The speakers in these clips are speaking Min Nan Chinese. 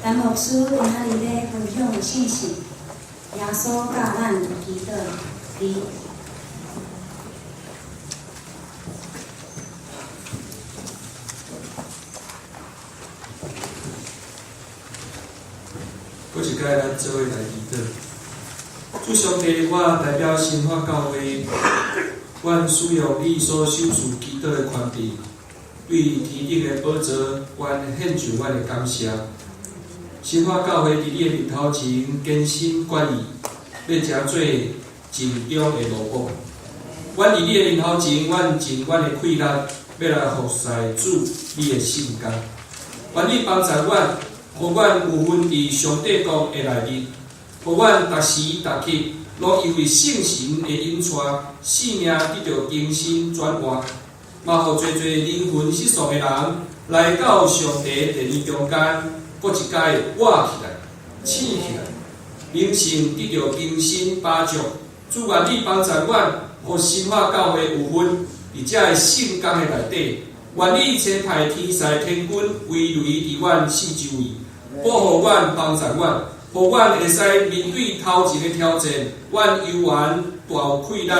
陳牧師今仔日欲分享的信息，耶穌教咱祈禱，伫閣一擺咱做伙來祈禱。主上帝，我代表新發教會，阮使用你所賞賜祈禱的權柄，對天頂的寶座，阮獻上阮的感謝。新發教會佇你的面頭前堅心決意，欲成做盡忠的奴僕。阮佇你的面頭前，阮盡阮的氣力，欲來服侍主你的聖工。願你幫助阮，予阮有份佇上帝國的內面，予阮逐時逐刻攏因為聖神的引帶，生命得著更新轉換，嘛予濟濟靈魂失喪的人來到上帝殿宇中間，閣一擺活起來、醒起來，靈性得著更新飽足。主願你幫助阮，予新發教會有份佇這个聖工的內底。願你差派天使天軍圍圍佇阮四周圍，保護阮、幫助阮，予阮會使面對頭前的挑戰，阮猶原大有氣力。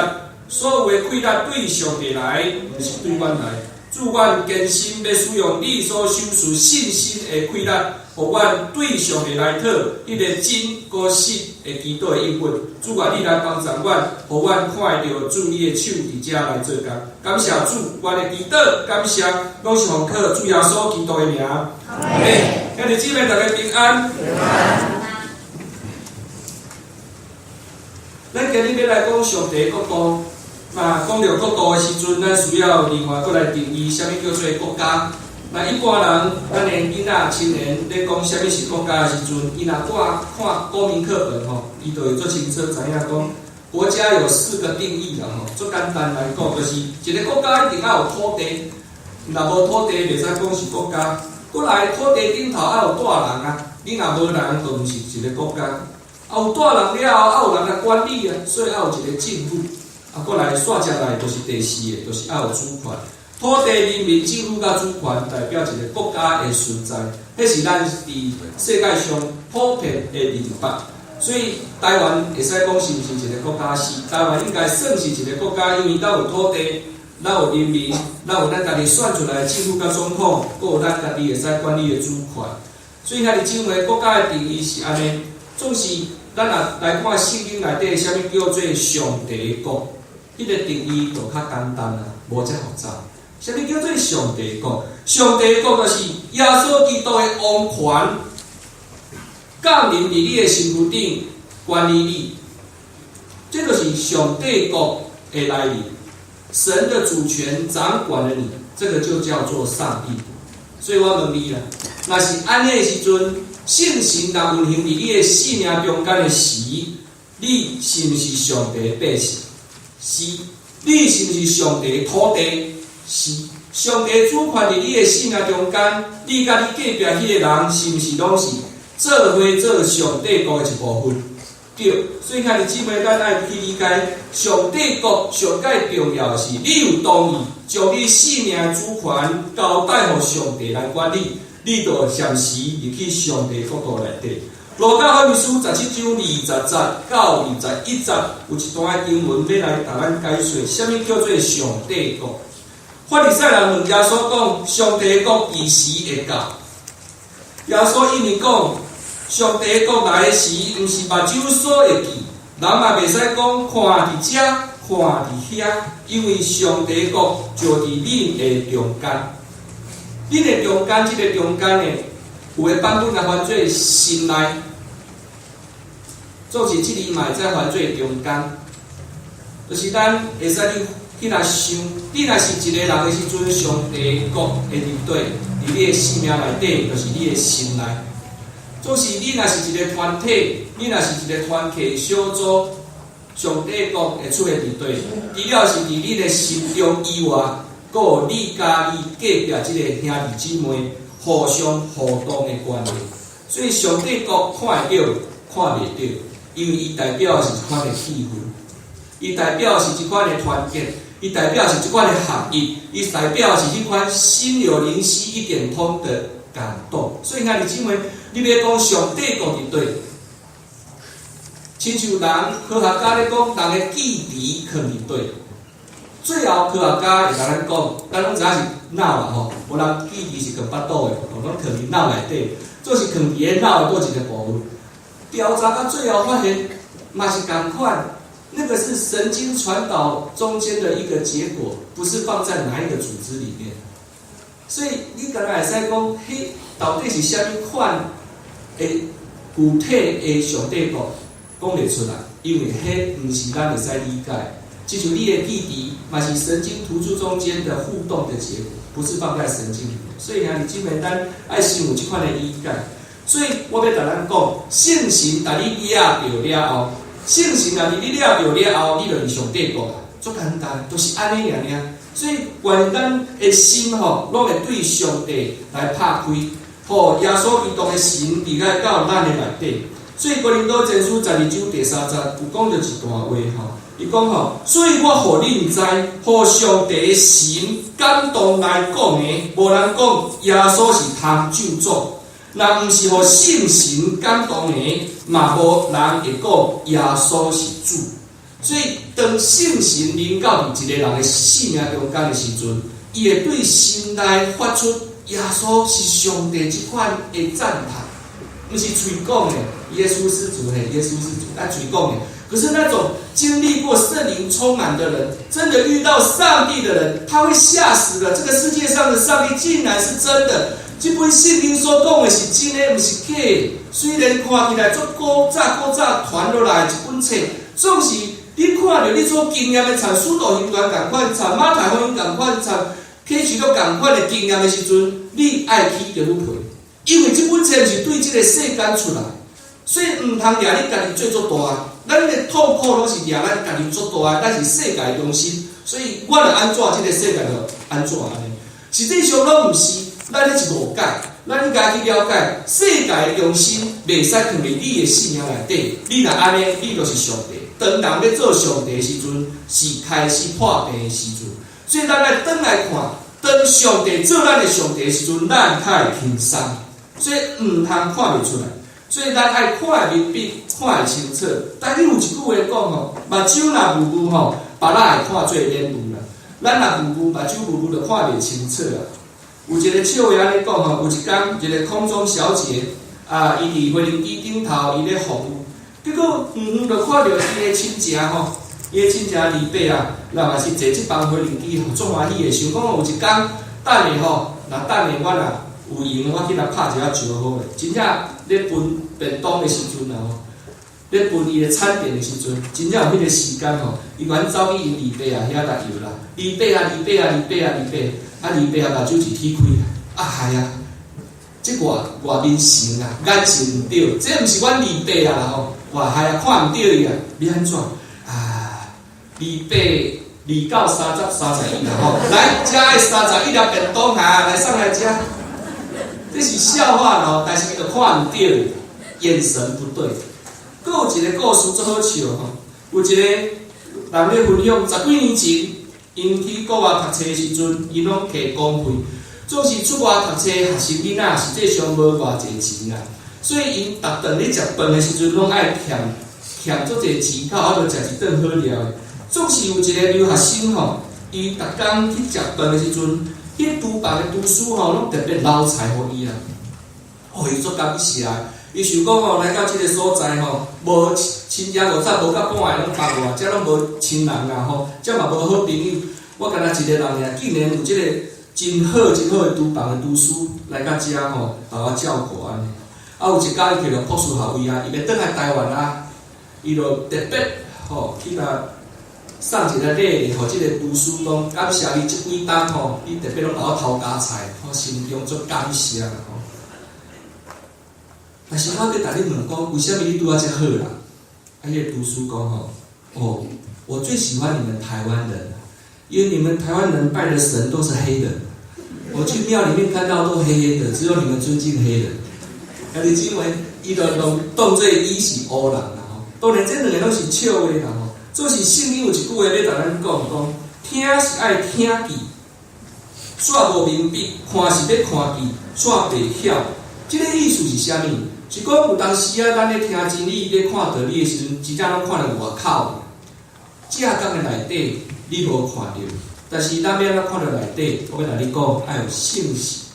所有的氣力對上帝來，毋是對阮來。主，阮堅心欲使用你所賞賜信心的氣力，予阮對上帝來討彼個真閣實的祈禱的應允。主啊，你來幫助阮，予阮看會著主你的手佇遮來做工。感謝主，阮的祈禱感謝，攏是奉靠主耶穌基督的名。阿們。兄弟姊妹，大家平安。咱今日欲來講上帝國度。那講著國度的時陣，咱需要另外閣來定義啥物叫做國家。那一般人，咱的囡仔青年咧講啥物是國家的時陣，伊若看看國民課本吼，伊就會足清楚知影講，國家有四個定義啦吼。足簡單來講，就是一个國家一定愛有土地，若無土地袂使講是國家。閣來土地頂頭愛有住人啊，你若無人，就毋是一个國家。啊，有住人了後，愛有人來管理啊，所以愛有一个政府。啊，閣來煞接來就是第四个，就是愛有主權。土地、人民、政府佮主權，代表一个國家的存在，彼是咱佇世界上普遍的認捌。所以台灣會使講是毋是一个國家？是，台灣應該算是一个國家，因為咱有土地，咱有人民，咱有咱家己選出來的政府佮總統，閣有咱家己會使管理的主權。所以兄弟姊妹，國家的定義是按呢。總是咱若來看聖經內底，啥物叫做上帝的國？彼个定義就較簡單啦，無遮複雜。啥物叫做上帝國？上帝國就是耶穌基督的王權降臨佇你的身軀頂，管理你。這就是上帝國的來臨，神的主權掌管了你，這個就叫做上帝國。所以我問你啦，若是按呢的時陣，聖神若運行佇你的生命中間的時，你是毋是上帝的百姓？是。你是毋是上帝的土地？是。上帝主權佇你的生命中間，你佮你隔壁彼个人是毋是攏是做伙做上帝國的一部分？對。所以兄弟姊妹，咱愛去理解上帝國上蓋重要的是，你有同意將你生命主權交代予上帝來管理，你就暫時入去上帝國度內底。路加福音書17章20節到21節，有一段經文欲來共咱解說，啥物叫做上帝國？法利賽人問耶穌講：上帝國幾時會到？耶穌應伊講：上帝國來的時，毋是目睭所會見，人嘛袂使講看佇遮，看佇遐，因為上帝國就佇恁的中間。恁的中間，這个中間呢，有的版本來翻做心內。做是這裡嘛會使翻做中間，就是咱會使去去來想，你若是一个人的時陣，上帝國會佇佗，佇你的生命內底，就是你的心內。總是你若是一个團體，你若是一个團體小組，上帝國會出現佇佗，除了是佇你的心中以外，閣有你佮你隔壁這个兄弟姊妹互相互動的關係。所以上帝國看會著，看袂著。因為伊代表的是一款的氣氛，伊代表的是一款的團結，伊代表的是一款的合一，伊代表的是彼款心有靈犀一點通的感動。所以兄弟姊妹，你欲講上帝國佇佗，親像人科學家咧講，人的記憶囥佇佗。最後科學家會共咱講，咱攏知影是腦啊吼，無人記憶是囥腹肚的，攏囥佇腦內底，總是囥佇个腦的佗一個部分。調查到最後發現，嘛是仝款，那個是神經傳導中間的一個結果，不是放在哪一個組織裡面。所以你敢若會使講，彼到底是啥物款的具體的上帝國講袂出來，因為彼毋是咱會使理解。親像你的記憶，嘛是神經突觸中間的互動的結果，不是放在神經裡面。所以兄弟姊妹，咱愛先有這款的理解。所以我欲共咱講，聖神共你掠著了後，聖神若佇你掠著了後，你就佇上帝國啊，足簡單，就是按呢爾爾。所以願咱的心吼，攏會對上帝來拍開，予耶穌基督的神佇來到咱的內底。所以哥林多前書12章第3節有講著一段話吼，伊講吼，所以我予恁知，予上帝的神感動來講的，無人講耶穌是通咒詛。若毋是予聖神感動的，嘛無人會講耶穌是主。所以，當聖神臨到佇一個人的生命中間的時陣，伊會對心內發出耶穌是上帝這款的讚嘆，毋是喙講的。耶穌是主嘿，耶穌是主，愛喙講的。可是那種經歷過聖靈充滿的人，真的遇到上帝的人，他會嚇死了。這個世界上的上帝竟然是真的。這本聖經所講的是真的，毋是假的。雖然看起來足古早古早傳落來一本冊，總是你看著你所經驗的，參使徒行傳仝款，參馬太福音仝款，參啟示錄仝款的經驗的時陣，你愛起雞皮，因為這本冊是對這個世間出來，所以毋通掠你家己做足大。咱的痛苦攏是掠咱家己做大，咱是世界中心，所以我著按怎這個世界就按怎按呢。實際上攏毋是。咱彼是誤解，咱應該去了解世界的中心袂使囥佇你的生命內底。你若按呢，你就是上帝。當人欲做上帝的時陣，是開始破病的時陣。所以咱愛轉來看，當上帝做咱的上帝的時陣，咱較會輕鬆。所以毋通看袂出來。所以咱愛看會明白，看會清楚。但是有一句話講吼，目睭若霧霧吼，腹仔會看做免霧啦。咱若霧霧，目睭霧霧就看袂清楚啊。有一個笑話按呢講吼，有一工一個空中小姐啊，伊佇飛行機頂頭，伊咧服務，結果遠遠就看著伊的親情吼，伊的親情二伯啊，人也是坐這班飛行機吼，足歡喜的，想講有一工等下吼，若等下我若有閒，我去來拍一下招呼的。真正咧分便當的時陣啊吼，咧分伊的餐點的時陣，真正有彼個時間吼，伊阮走去𪜶二伯啊遐來搖啦，二伯啊二伯啊二伯啊二伯。啊！二伯啊，目睭一铁開，啊害啊！這外外面神啊，眼神毋對，這毋是阮二伯啊吼！哇害啊，看毋著伊啊，欲按怎？啊，二伯二到三十31啦吼！來，遮愛31粒便當哈，來送來遮。這是笑話啦吼，但是伊就看毋著，眼神不對。閣有一個故事足好笑吼，有一個人咧分享，十幾年前，𪜶去國外讀冊的時陣，𪜶攏提公費，總是出外讀冊學生囡仔實際上無偌濟錢啦，所以𪜶逐頓咧食飯的時陣，攏愛欠欠足濟錢，才有法度食一頓好料的。總是有一個留學生吼，伊逐工去食飯的時陣，彼廚房的廚師吼，攏特別留菜予伊啊。哦，伊足感謝的，伊想講吼，來到這個所在吼，無親情五早無甲半個攏放我，遮攏無親人啊吼，遮嘛無好朋友。我干焦一個人爾，竟然有這個真好真好的廚房的廚師來到遮吼，予我照顧按呢。啊，有一工伊摕著博士學位啊，伊欲轉來台灣啊，伊就特別吼去共送一個禮，予這個廚師講感謝你這幾冬吼，你特別攏予我偷加菜，我心中足感謝啦吼。但是我欲共你問講，為啥物你對我遮好啦？啊，彼個廚師講吼，哦，我最喜歡你們台灣人。因為你們台灣人拜的神都是黑的，我去廟裡面看到都黑黑的，只有你們尊敬黑人。啊，你認為伊就當當做伊是烏人啦吼？當然這兩个攏是笑話啦吼。總是聖經有一句話欲共咱講講，聽是愛聽見，煞無明白；看是欲看見，煞袂曉。這个意思是啥物？是講有當時啊，咱咧聽真理、咧看道理的時陣，真正攏看著外口。正講的內底你無看著，但是咱欲按怎看著內底？我欲共你講，愛有聖神。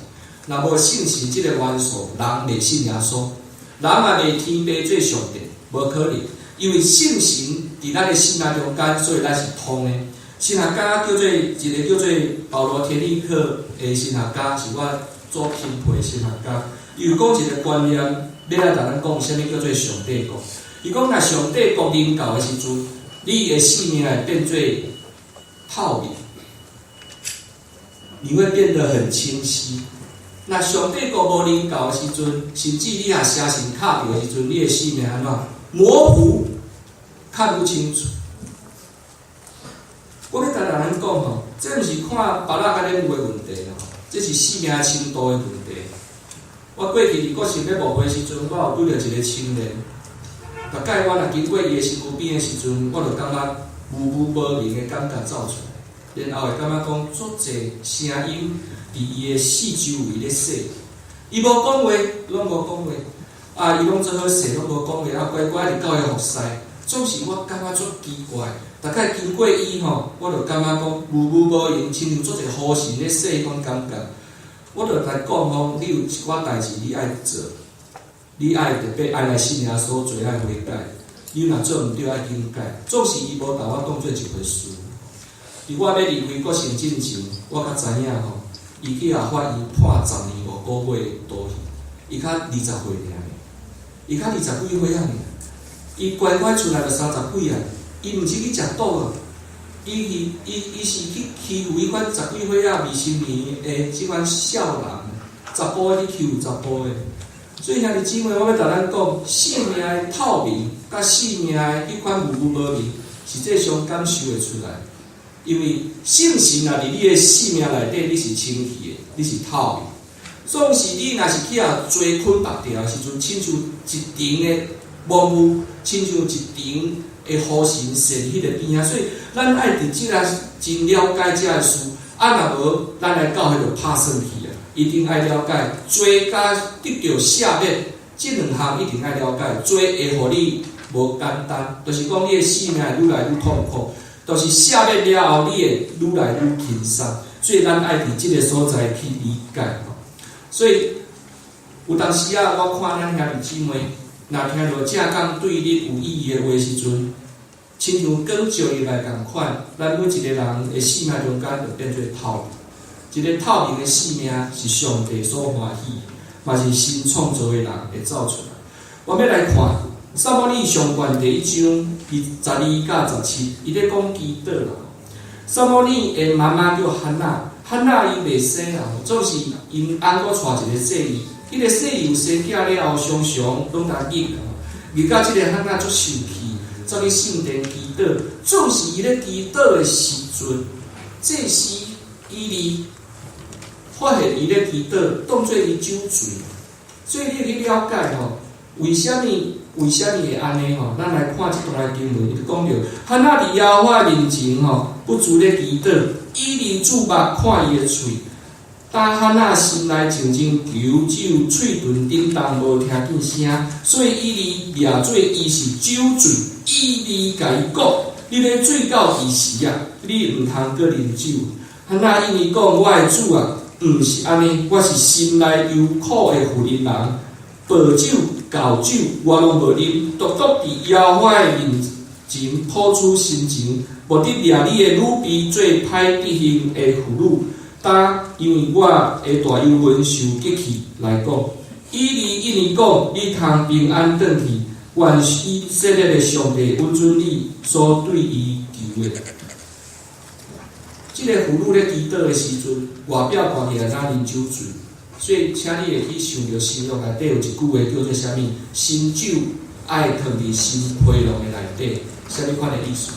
若無聖神這个元素，人袂信耶穌，人也袂天父做上帝，無可能。因為聖神佇咱的生命中間，所以咱是通的。神學家叫做一个叫做保羅田立克的神學家，是我做欽佩的神學家。伊有講一个觀念，欲來共咱講啥物叫做上帝國。伊講若上帝國臨到的時陣，你的生命會變做透明，你會變得很清晰。若上帝國無臨到的時陣，甚至你若邪神敲著的時陣，你的生命按怎模糊，看不清楚。我欲共咱講吼，這毋是看腹仔佮恁有的問題吼，這是生命深度的問題。我過去佇國城咧牧會時陣，我有拄著一个青年，逐擺我若經過伊的身軀邊的時陣，我就感覺模糊無明的感覺走出來，然後會感覺講足濟聲音佇伊的四周圍咧說，伊無講話，攏無講話，啊，伊攏做好勢，攏無講話，啊，乖乖佇教會服侍，總是我感覺足奇怪。逐擺經過伊吼，我就感覺講模糊無明，親像足濟呼聲咧說彼款感覺。我就來講吼，你有一寡代誌你愛做，你愛特別愛來信耶穌，罪愛悔改。你若做毋對，愛緊改。總是伊無共我當做一回事。佇我欲離開國城進前，我才知影吼，伊去予法院判10年5個月徒刑，伊較20歲爾，伊較20幾歲仔爾，伊乖乖出來就三十幾啊，伊毋是去食賭啊，伊是去欺負彼款十幾歲仔未成年的這款少男，查埔的去欺負查埔的。所以兄弟姊妹，我欲共咱講，生命的透明，佮生命的彼款模糊無明，實際上感受會出來。因為聖神若佇你的生命內底，你是清氣的，你是透明。總是你若是去予罪捆縛著的時陣，親像一層的模糊，親像一層的烏雲踅彼个邊仔。所以咱愛佇這个真了解這个事，啊，若無咱來教會就拍算去啊！一定愛了解罪佮得著赦免，這兩項一定愛了解。罪會予你無簡單，就是講你的生命會愈來愈痛苦。就是赦免了後，你會愈來愈輕鬆。所以咱愛佇這个所在去理解。所以有當時啊，我看咱兄弟姊妹，若聽著正講對恁有意義的話時陣，親像光照入來仝款，咱每一个人的生命中間就變做透明。一个透明的生命是上帝所歡喜，嘛是新創造的人會走出來。我欲來看撒母耳上傳第一章22到17，伊咧講祈禱啦。撒母耳的媽媽叫哈娜，哈娜伊袂生啊，總是𪜶翁閣娶一个細姨，彼个細姨有生囝了後，常常攏共虐，虐甲這个哈娜足受氣，走去聖殿祈禱。總是伊咧祈禱的時陣，祭司以利發現伊咧祈禱，當做伊酒醉。所以你去了解吼，為啥物？為啥物會按呢吼？咱來看這段的經文，伊就講著，哈娜佇耶和華面前吼，不住咧祈禱，以利注目看伊的喙。當哈娜心內靜靜求，只有喙唇振動，無聽見聲，所以以利掠做伊是酒醉。以利共伊講：你欲醉到幾時啊？你毋通閣啉酒。哈娜應伊講：我的主啊，毋是按呢，我是心內憂苦的婦人人，薄酒、厚酒我攏無啉，獨獨佇耶和華的面前吐出心情，無得掠你的女婢做歹德行的婦女。當因為我的大憂恨受激氣來講，以利應伊講：你通平安轉去，願以色列的上帝允准你所對伊求的。這个婦女咧祈禱的時陣，外表看起來若啉酒醉，所以請你會去想著新約內底有一句話叫做啥物？新酒愛藏佇新皮囊的內底，啥物款的意思？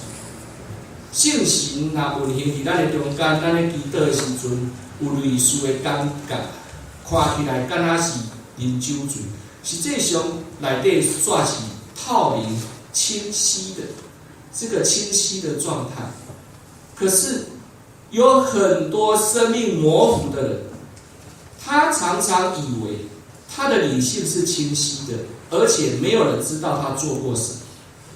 聖神若運行佇咱的中間，咱咧祈禱的時陣，有類似的感覺，看起來敢若是啉酒醉，實際上內底煞是透明、清晰的，這個清晰的狀態。可是有很多生命模糊的人，他常常以為他的理性是清晰的，而且沒有人知道他做過什麼。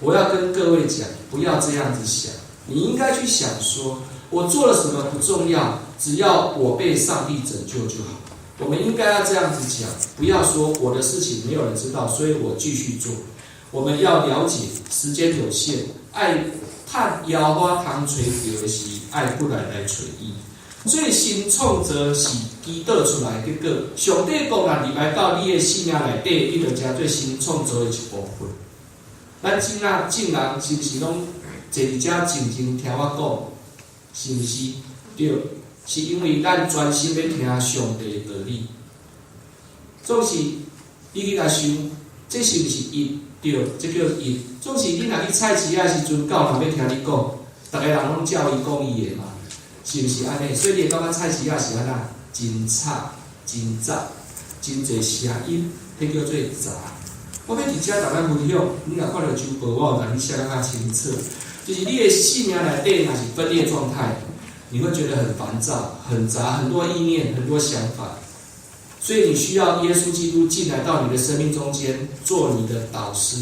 我要跟各位講，不要這樣子想，你應該去想說，我做了什麼不重要，只要我被上帝拯救就好。我們應該要這樣子講，不要說我的事情沒有人知道，所以我繼續做。我們要了解，時間有限，愛趁耶和華通揣著的時，愛骨力來揣伊。所以神創造是祈禱出來的結果。上帝國若入來到你的生命內底，你就成做神創造的一部分。咱這仔眾人是毋是攏坐佇遮靜靜聽我講？是毋是？對，是因為咱專心欲聽上帝的道理。總是你去共想，這是毋是一？對，這叫一。總是你若去菜市仔時陣，敢有人欲聽你講，逐个人攏照伊講伊的嘛，是毋是按呢？所以你會感覺菜市仔是按怎？真吵、真雜、真濟聲音，彼叫做雜。我欲佇遮逐咱分享，你若看著周報，我有共你寫得較清楚。就是你的生命內底若是分裂狀態，你會覺得很煩躁、很雜，很多意念、很多想法。所以你需要耶穌基督進來到你的生命中間，做你的導師。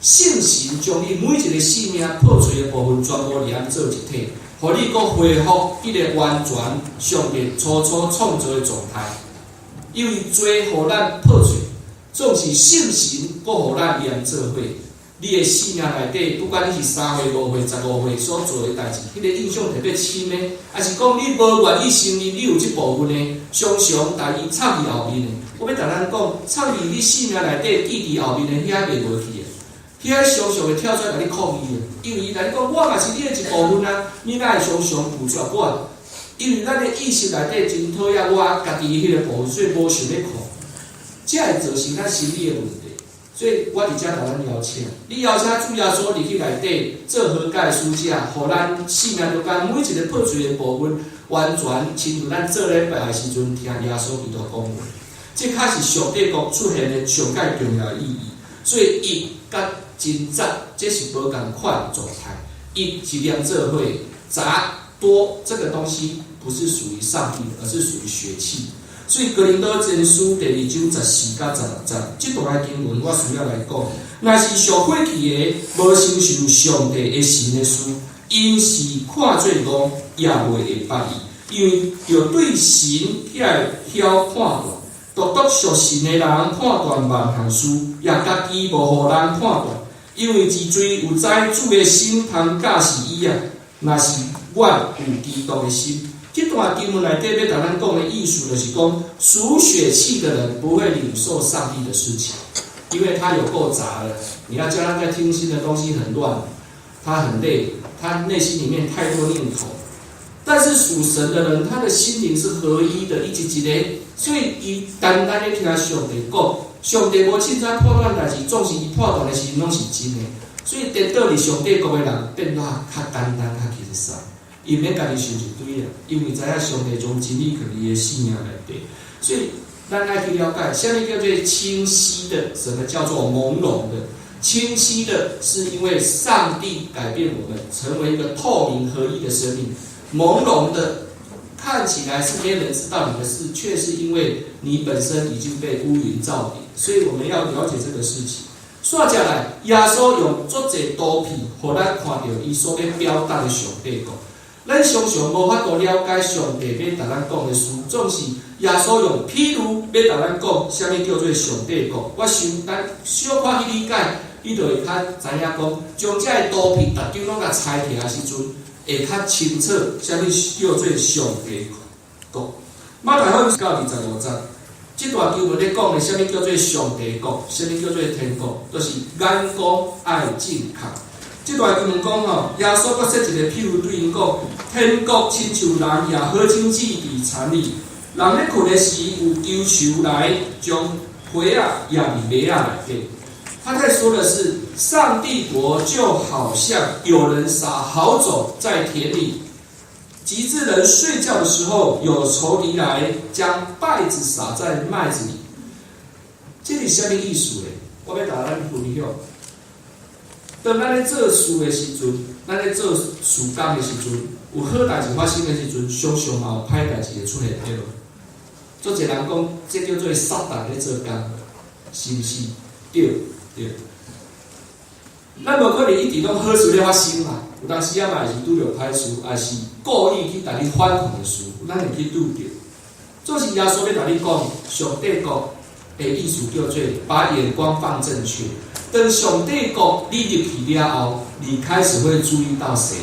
聖神將你每一個生命破碎的部分全部連做一體，予你閣恢復彼個完全上帝初初創造的狀態。因為罪予咱破碎，總是聖神閣予咱連做伙。你的生命內底，不管你是3歲、5歲、15歲所做的代誌，彼個印象特別深的，抑是講你無願意承認你有這部分的，常常共伊藏佇後面的。我欲共咱講，藏佇你生命內底記佇後面的，遐袂無去的，遐常常會跳出來共你抗議的，因為伊共你講，我嘛是你的一部分啊，你哪會常常拒絕我？因為咱的意識內底真討厭我家己彼個部分，所以無想欲看，這會造成咱心理的問題。所以我佇遮共咱邀請，你邀請主耶穌入去內底做和解使者，予咱生命中間每一個破碎的部分，完全親像咱做禮拜的時陣聽耶穌基督講話。這較是上帝國出現的上蓋重要的意義。所以一佮真雜，這是無仝款狀態。一是連做伙，雜多這個東西不是屬於上帝的，而是屬於血氣。所以哥林多前書第二章14佮16節，這段經文我需要來講。若是屬血氣的，無承受上帝的神的事，𪜶是看做戇，也袂會捌伊，因為著對神才會曉判斷。獨獨屬神的人判斷萬項事，也家己無予人判斷，因為自在有知主的心通教示伊啊。若是阮有基督的心。這段經文內底欲共咱講的意思，就是講屬血氣的人不會領受上帝的事情，因為他有夠雜了。你要叫他再聽新的東西很亂，他很累，他內心裡面太多念頭。但是屬神的人，他的心靈是合一的，一一一个，所以伊單單咧聽上帝講，上帝無凊彩判斷代誌，總是伊判斷的時陣攏是真的。所以顛倒佇上帝國的人變得較簡單、較輕鬆。伊免家己想一堆啊，因為知影上帝將真理囥佇伊的生命內底，所以咱愛去了解，啥物叫做清晰的，什麼叫做朦朧的？清晰的是因為上帝改變我們，成為一個透明合一的生命；朦朧的看起來是沒人知道你的事，卻是因為你本身已經被烏雲罩頂。所以我們要了解這個事情。煞接來，耶穌用足濟圖片，予咱看著伊所欲表達的上帝國。咱常常無法度了解上帝欲共咱講的事，總是耶穌用譬喻欲共咱講，啥物叫做上帝國。我想咱小可去理解，你就會較知影講，將這个圖片逐張攏共拆起來時陣，會較清楚啥物叫做上帝國。馬太福音九25節，這段經文咧講的，啥物叫做上帝國，啥物叫做天國，就是眼光愛正確。這段經文講吼，耶穌閣設一個譬喻對𪜶講：天國親像人掖好種子佇田裡，人咧睏的時，有鳩雛來將胚仔掖佇麥仔內底。他在說的是，上帝國就好像有人撒好種在田裡，及至人睡覺的時候，有仇敵來將稗子撒在麥子裡。這是啥物意思呢？我欲共咱分享。當咱咧做事的時陣，咱咧做事工的時陣，有好代誌發生的時陣，常常嘛有歹代誌會出現，對無？足濟人講，這叫做撒旦咧做工，是毋是？對對。咱無可能一直攏好事咧發生嘛，有當時仔嘛是拄著歹事，也是故意去共你反抗的事，咱會去拄著。總是耶穌欲共你講，上帝國的意思叫做把眼光放正確。當上帝國你入去了後，你開始會注意到誰？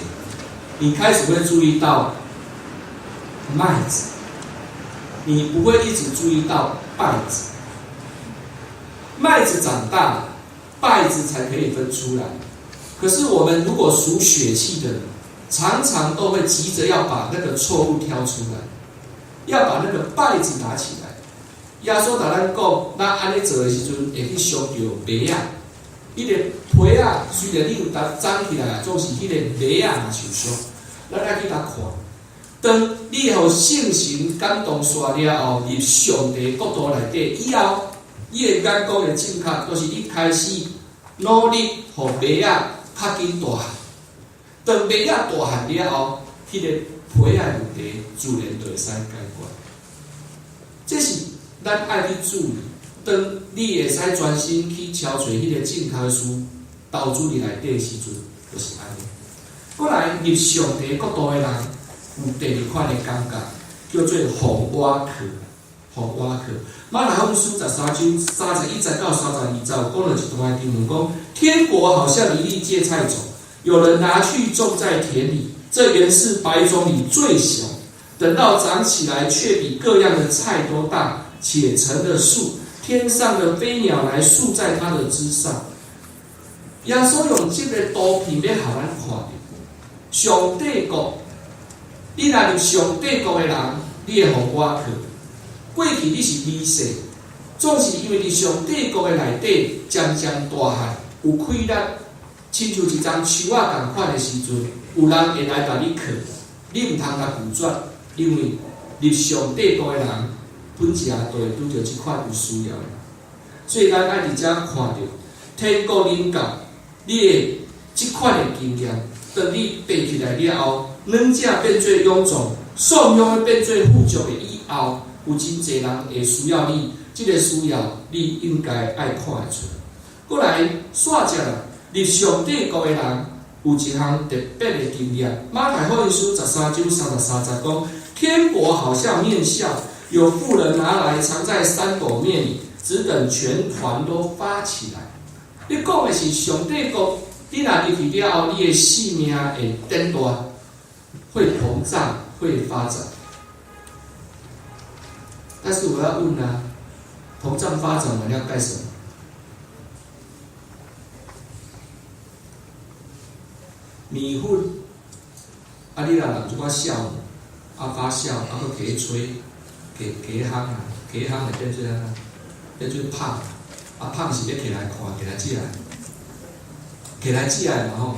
你開始會注意到麥子，你不會一直注意到稗子。麥子長大了，稗子才可以分出來。可是我們如果屬血氣的人，常常都會急着要把那個錯誤挑出來，要把那個稗子拿起來。耶穌共咱講，咱按呢做的時陣，會去傷著麥仔。彼個皮仔雖然你有共長起來，總是彼個麥仔嘛受傷。咱愛去共看。當你予聖神感動煞了後，入上帝國度內底以後，你的眼光會正確，就是你開始努力予麥仔較緊大漢。當麥仔大漢了後，彼個皮仔問題自然就會使解決。這是咱愛去注意。當你會使專心去敲揣彼個正確的事，投資佇內底的時陣，就是按呢。過來入上帝國度的人，有第二款的感覺，叫做予倚靠。予倚靠。馬太福音書13章31節到32節，有講著一段經文，講天國好像一粒芥菜種，有人拿去種在田裡，這原是百種裡最小，等到長起來，卻比各樣的菜都大，且成了樹。天上的飛鳥來宿在它的枝上。耶穌用這個圖片欲予咱看著，上帝國，你若入上帝國的人，你會予倚靠。過去你是微細，總是因為佇上帝國的內底漸漸大漢，有氣力，親像一叢樹仔仝款的時陣，有人會來共你靠，你毋通共拒絕，因為入上帝國的人，本質都會拄著這款有需要的。所以咱愛佇遮看著天國臨到，你的這款的經驗，當你爬起來了後，軟者變做臃腫，喪養的變做富足的以後，有真濟人會需要你，這個需要你應該愛看會出。過來，煞食入上帝國的人有一項特別的經驗。馬太福音書13章33節講，天國好像麵酵，有婦人拿來藏在三斗麵裡，只等全團都發起來。你講的是上帝國，你若入去了後，你的性命會變大，會膨脹，會發展。但是我要問啊，膨脹發展完要幹什麼？麵粉，啊，你若弄一寡酵母，啊發酵，啊閣加吹，加加烘啊，加烘會變做按怎？變做麭，啊麭是欲摕來看，摕來食的，摕來食的嘛吼，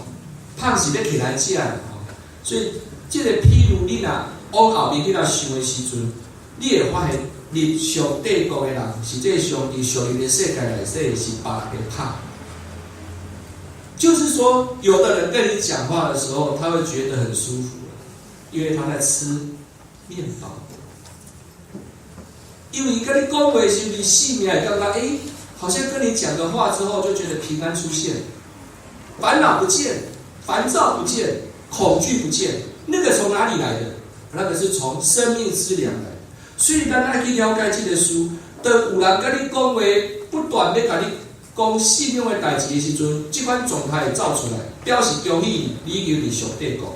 麭是欲摕來食的吼。所以這個譬如你若往後面去來想的時陣，你會發現入上帝國的人，實際上佇屬靈的世界內底是別人的麭。就是說，有的人跟你講話的時候，他會覺得很舒服，因為他在吃麵包。因為伊跟你講話時，你心裡感覺，欸，好像跟你講個話之後，就覺得平安出現，煩惱不見，煩躁不見，恐懼不見。那個從哪裡來的？那個是從生命之糧來的。所以咱愛去了解這個書，當有人跟你講話，不斷欲共你講信仰的代誌的時陣，這款狀態會走出來，表示恭喜你，你已經佇上帝國。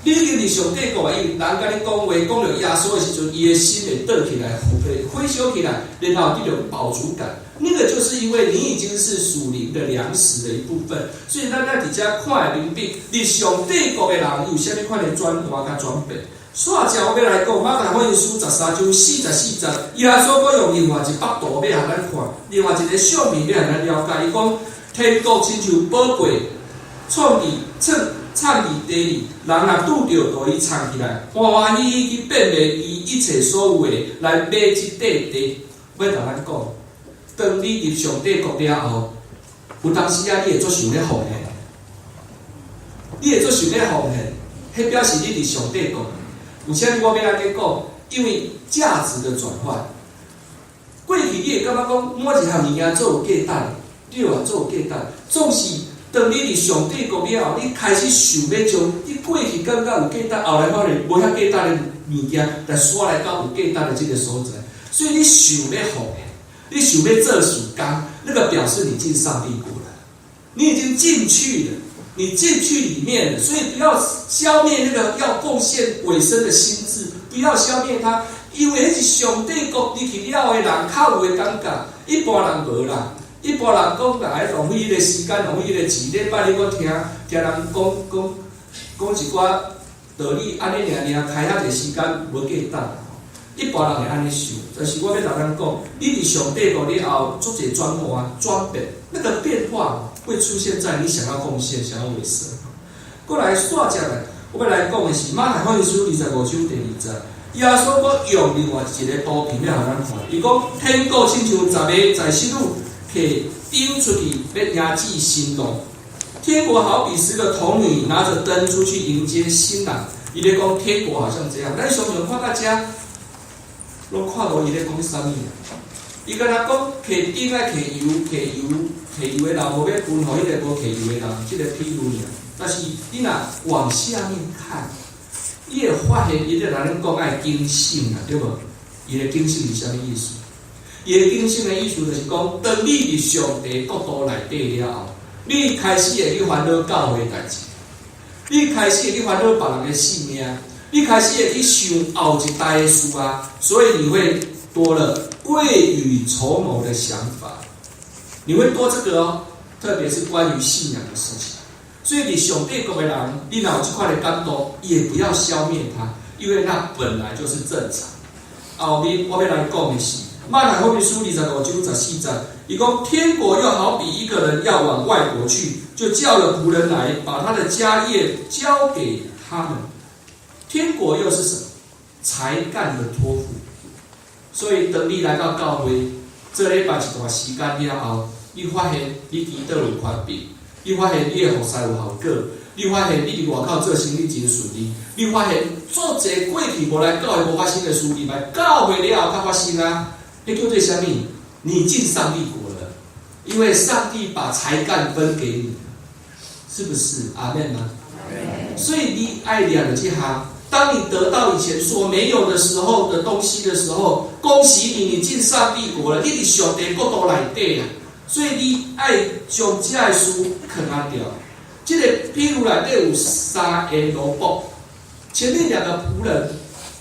你已經佇上帝國啊！因為人共你講話，講著耶穌的時陣，伊的心會倒起來，會火燒起來，然後得著飽足感。那個就是因為你已經是屬靈的糧食的一部分，所以咱愛佇遮看會明白，佇上帝國的人有啥物款的轉換佮轉變。煞食我欲來講，馬太福音書13章44節，耶穌閣用另外一幅圖欲予咱看，另外一個相片欲予咱了解。伊講天國親像寶貝，藏佇地裡，人若拄著，就予伊藏起來，歡歡喜喜去變賣伊一切所有的，來買這塊地。欲共咱講，當你入上帝國了後，有當時仔你會足想欲奉獻，你會足想欲奉獻，彼表示你佇上帝國。有啥物我欲按呢講？因為價值的轉換。過去你會感覺講，每一項物件做有價值，對啊，做有價值。總是當你佇上帝國了後，你開始想欲將你過去感覺有價值，後來發現無遐價值的物件，來徙來到有價值的這個所在。所以你想欲奉獻，你想欲做事工，那個表示你進上帝國了，你已經進去了，你進去裡面了。所以不要消滅那個要奉獻委身的心志，不要消滅它，因為彼是上帝國入去了的人較有的感覺，一般人無啦。一般人講來浪費彼個時間，浪費彼個錢。禮拜日我聽聽人講講講一寡道理，按呢爾爾，開遐濟時間無價值。一般人會按呢想，但是我欲共咱講，你佇上帝國了後，足濟轉換轉變，那個變化會出現在你想要貢獻、想要委身。過來煞接來，我欲來講的是馬太福音書25章第2節，耶穌閣用另外一個圖片欲予咱看。伊講天國親像十个在室女提燈出去欲迎接新郎。天國好比十個童女拿着燈出去迎接新郎。伊咧講天國好像這樣，咱常常看到遮，攏看無伊咧講啥物。伊敢若講提燈愛提油，提油，提油的人無欲分予彼个無提油的人，這個譬喻爾。但是你若往下面看，你會發現伊咧共咱講愛警醒啊，對無？伊的警醒是啥物意思？伊的警醒的意思就是講，當你佇上帝國度內底了後，你開始會去煩惱教會代誌，你開始會去煩惱別人的性命，你開始會去想後一代的事啊，所以你會多了未雨綢繆的想法，你會多這個哦，特別是關於信仰的事情。所以佇上帝國的人，你若有這款的感動，也不要消滅它，因為那本來就是正常。後面我欲來講的是馬太福音書25章14節，伊講天國又好比一個人要往外國去，就叫了僕人來，把他的家業交給他們。天國又是什麼？才幹的託付。所以當你來到教會，做禮拜一段時間了後，你發現你祈禱有權柄，你發現你的服侍有效果，你發現你佇外口做生意真順利，你發現足濟過去無來教會無發生的事，入來教會了後才發生啊！彼叫做啥物？你進上帝國了，因為上帝把才幹分給你，是不是？阿們嗎？所以你愛掠著這項。當你得到以前所沒有的時候的東西的時候，恭喜你，你進上帝國了。你佇上帝國度內底啊，所以你愛將這个事囥仔掉。這個譬喻內底有三個奴僕，前面兩個僕人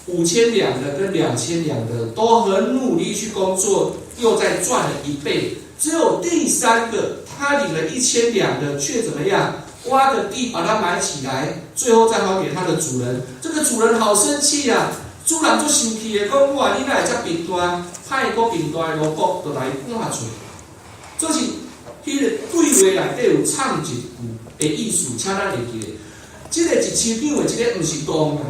5000兩的跟2000兩的都很努力去工作，又再賺了一倍。只有第三個，他領了1000兩的，卻怎麼樣？挖個地把它埋起來，最後再還給他的主人。這個主人好生氣啊！主人足生氣的，講哇，你哪會遮貧惰？派閣貧惰的奴僕，就來趕出。這是彼個對話內底有藏一句的意思，請咱會記得。這個1000兩的這個毋是戇啊，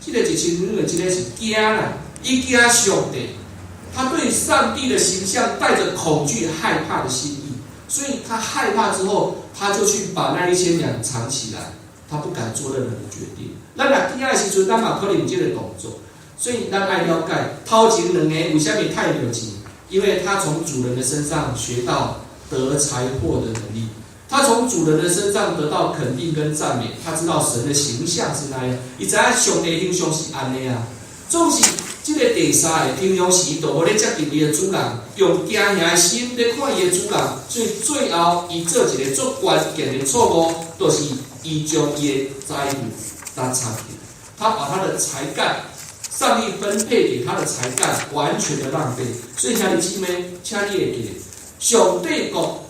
這個1000兩的這個是驚啦，伊驚上帝，他對上帝的形象帶着恐懼、害怕的心意，所以他害怕之後，他就去把那1000兩藏起來，他不敢做任何的決定。咱若驚的時陣，咱嘛可能有這個動作，所以咱愛了解頭前兩個為啥物趁著錢？因為他從主人的身上學到得財貨的能力，他從主人的身上得到肯定跟讚美，他知道神的形象是那樣，伊知影上帝形象是按呢啊。總是這個第三个平常時都無咧接近伊的主人，用驚嚇的心咧看伊的主人，所以最後伊做一個足關鍵的錯誤，就是伊將伊的財富搭藏起來，他把他的才幹，上帝分配給他的才幹，完全的浪費。所以兄弟姊妹，請你會記得，上帝國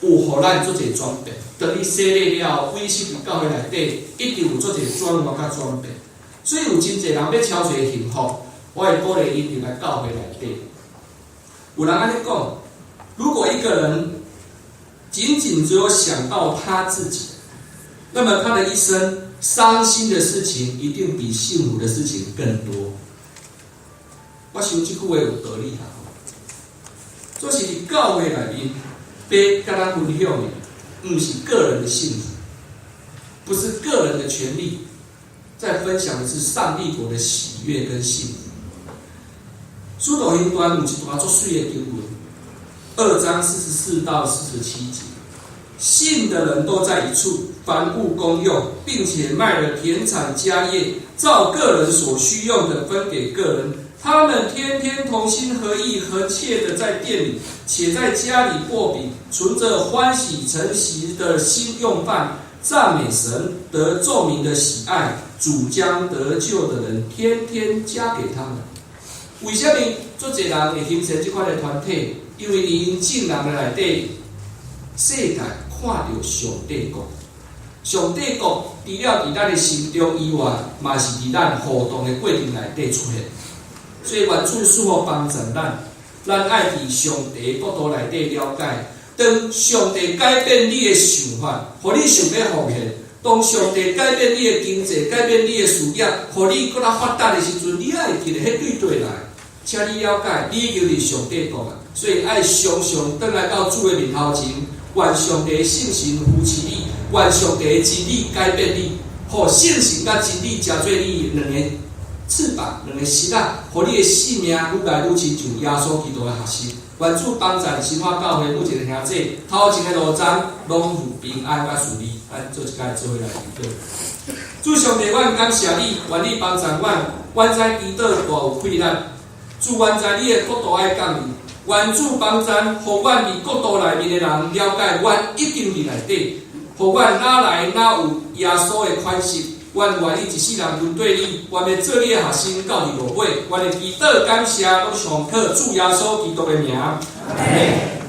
有予咱足濟轉變。當你洗禮了後，委身佇教會內底，一定有足濟轉換佮轉變。所以有真濟人欲超揣幸福，我會鼓勵𪜶入來教會內底。有人按呢講，如果一個人僅僅只有想到他自己，那麼他的一生傷心的事情一定比幸福的事情更多。我想這句話有道理哈。這是佇教會內面，欲共咱分享的，毋是個人的幸福，不是個人的權利。在分享的是上帝國的喜悅跟幸福。使徒行傳有一段足媠的經文，2章44到47節，信的人都在一處，凡物公用，並且賣了田產家業，照各人所需用的分給各人。他們天天同心合意、恆切的在殿裡，且在家裡擘餅，存着歡喜誠實的心用飯，讚美神，得眾民的喜愛。主將得救的人天天加給他們。為啥物足濟人會形成這款的團體？因為佇𪜶眾人的內底，世界看著上帝國。上帝國除了佇咱的心中以外，嘛是佇咱互動的過程內底出現。所以願主賜福幫助咱，咱愛佇上帝國度內底了解，當上帝改變你的想法，予你想欲奉獻；當上帝改變你的經濟，改變你的事業，予你閣較發達的時陣，你愛會記得彼對對來。請你了解，你已經佇上帝國啊，所以愛常常轉來到主的面頭前，願上帝聖神扶持你，願上帝的真理改變你，予聖神佮真理成做你兩个翅膀，兩个翼仔，予你的性命愈來愈親像耶穌基督的學習。願主幫助新化教會每一个兄弟，頭前的路程攏有平安佮順利。咱做一擺做伙來祈禱。主上帝，阮感謝你，願你幫助阮，阮知祈禱大有氣力。主，阮知你的國度愛降臨，願主幫助，予阮佇國度內面的人了解，阮已經佇內底，予阮哪來哪有耶穌的款式。阮願意一世人跟綴你，願欲做你的學生到佇落尾。阮的祈禱感謝，攏上靠主耶穌基督的名。阿門。